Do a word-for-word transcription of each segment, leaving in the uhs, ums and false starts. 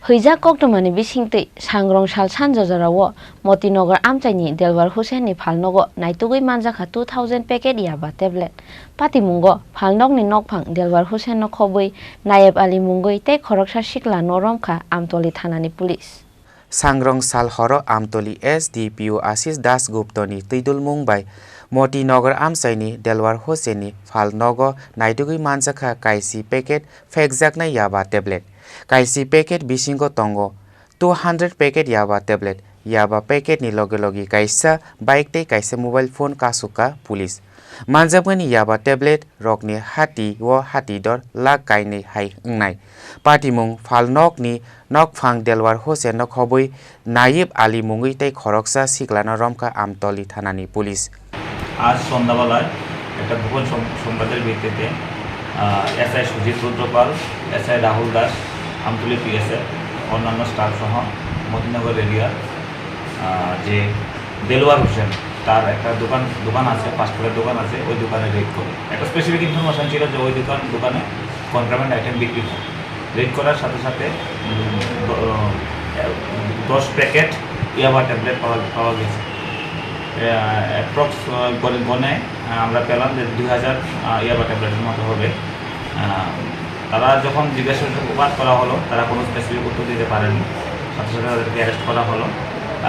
Thwijak koktwmani bisingtwi sangrong sal sanjojora-o Motinagar amchaini Delwar Hussain ni phalnogo naitugwi manjakha two thousand packet yaba tablet. Patimungo phalnokni nokphang Delwar Hussain no khobwi Nayeb Ali mungwi tei khoroksa sikla no romkha Amtoli thanani police. Sangrong sal horo Amtoli S D P O Ashish Das Gupta ni twidulmung bai Motinagar amchaini Delwar Hussain ni phalnogo naitugwi manjakha kaisi packet phekjaknai yaba tablet. Kaisi packet bisingo tongo two hundred packet yaba tablet. Yaba packet ni loge loge kaisa bike tei kaisa mobile phone kasukha police. Manjakmani yaba tablet rokni hati o hati dor lakh kainwi hai wngnai. Patimung phalnokni nokphang Delwar Hussain no khobwi Nayib Ali mungwi tei khoroksa siklano romkha Amtoli thanani police. আজ সন্ধ্যাবেলায় একটা গোপন সং-, সংবাদের ভিত্তিতে, আহ, এসআই সুজিত রুদ্রপাল, এসআই রাহুল দাস, আমতলী পিএসএফ, অন্যান্য স্টাফ সহ মতিনগর এরিয়ার, আহ, যে দেলোয়ার হোসেন, তার একটা দোকান, দোকান আছে, ফাস্টফুডের দোকান আছে, ওই দোকানে রেড করে। একটা স্পেসিফিক ইনফরমেশন ছিল যে ওই দোকান, দোকানে কন্ট্রাব্যান্ড আইটেম বিক্রি হয়। রেড করার সাথে সাথে, উম, দ-, আহ, দশ প্যাকেট ইয়াবা ট্যাবলেট পাওয়া, পাওয়া গেছে। আহ, অ্যাপ্রক্স, আহ, গণে, গণে, আহ, আমরা পেলাম যে দুই হাজার, আহ, ইয়াবা ট্যাবলেটের মতো হবে। আহ, তারা যখন জিজ্ঞাসাবাদ করা হলো, তারা কোনো স্পেসিফিক উত্তর দিতে পারেনি। সাথে সাথে তাদেরকে অ্যারেস্ট করা হলো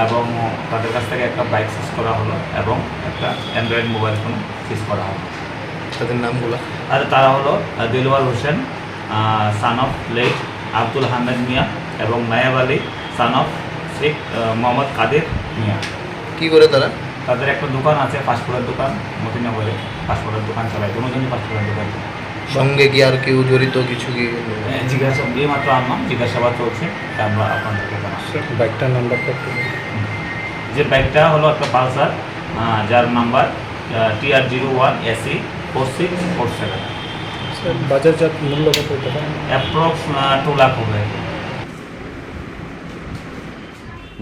এবং তাদের কাছ থেকে একটা বাইক সিজ করা হলো এবং একটা অ্যান্ড্রয়েড মোবাইল ফোন সিজ করা হলো। তাদের নামগুলো? আর তারা হলো, আহ, দেলোয়ার হোসেন, আহ, son of late আব্দুল হামিদ মিয়া এবং নায়াব আলী, son of শেখ, আহ, মোহাম্মদ কাদের মিয়া। কি করে তারা? তাদের একটা দোকান আছে, ফাস্টফুডের দোকান, মতিনগরে ফাস্টফুডের দোকান চালায়, দুজনই ফাস্টফুডের দোকান চালায়। সঙ্গে কি আর কেউ জড়িত কিছু কি? হ্যাঁ, জিজ্ঞাসা, এই মাত্র আনলাম, জিজ্ঞাসাবাদ চলছে, তা আমরা আপনাদেরকে জানাচ্ছি। স্যার, বাইকটার নাম্বারটা একটু বলুন। হুম। যে বাইকটা হলো একটা পালসার, আহ, যার নাম্বার, আহ, T R zero one A C four six four seven. Sir, বাজারজাত মূল্য কত হতে পারে? অ্যাপ্রক্স, আহ, টু লাখ হবে।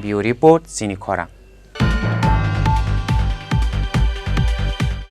Bureau Report, Sini Khorang.